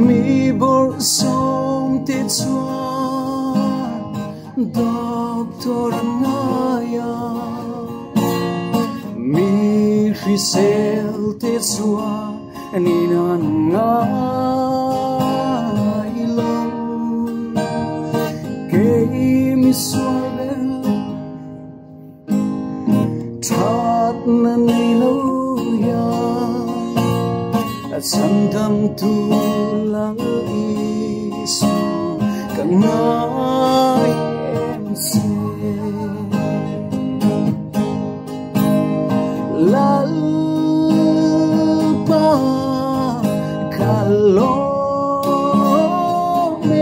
Mi bawrhsawm te chuan doctor an ngai a, mi hrisel te chuan in an ngai lo. Kei misual ber leh Thatna nei lo hian a chhandamtu Lal Isu ka ngai em che. Lalpa ka lawm e.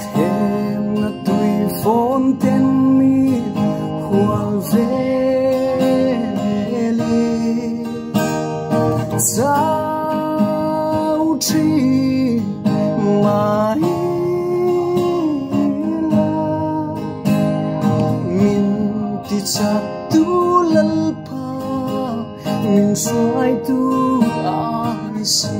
Thlemna tui fawn ten mi hual vel i chau thin mai la. Min ti chak tu Lalpa min hruai tu a ni si.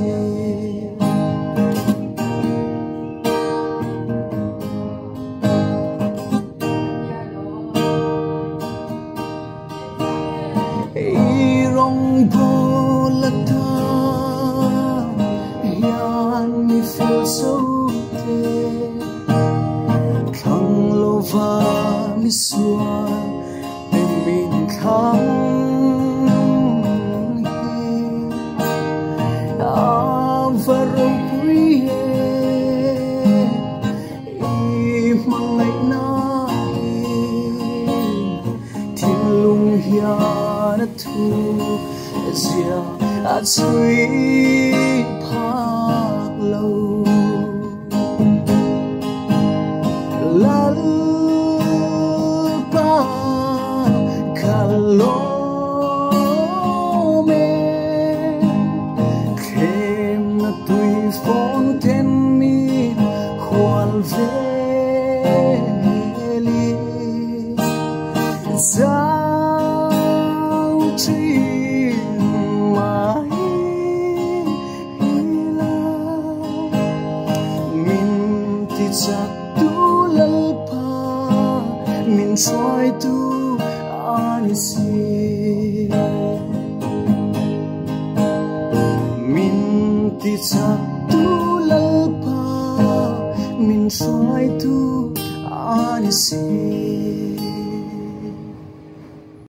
I rawngbâwl atan hian mi fel zo te, thlang lova mi sual te min thlang hi a va ropui e. I hmangaihna in thinlung hian a thu zia a chhui phak lo. Lalpa ka lawm e, thlemna tui fawn then mi hual vel i chau thin mai la. Min ti chak tu Lalpa min hruai tu a ni si. Min ti chak tu Lalpa min hruai tu a ni si.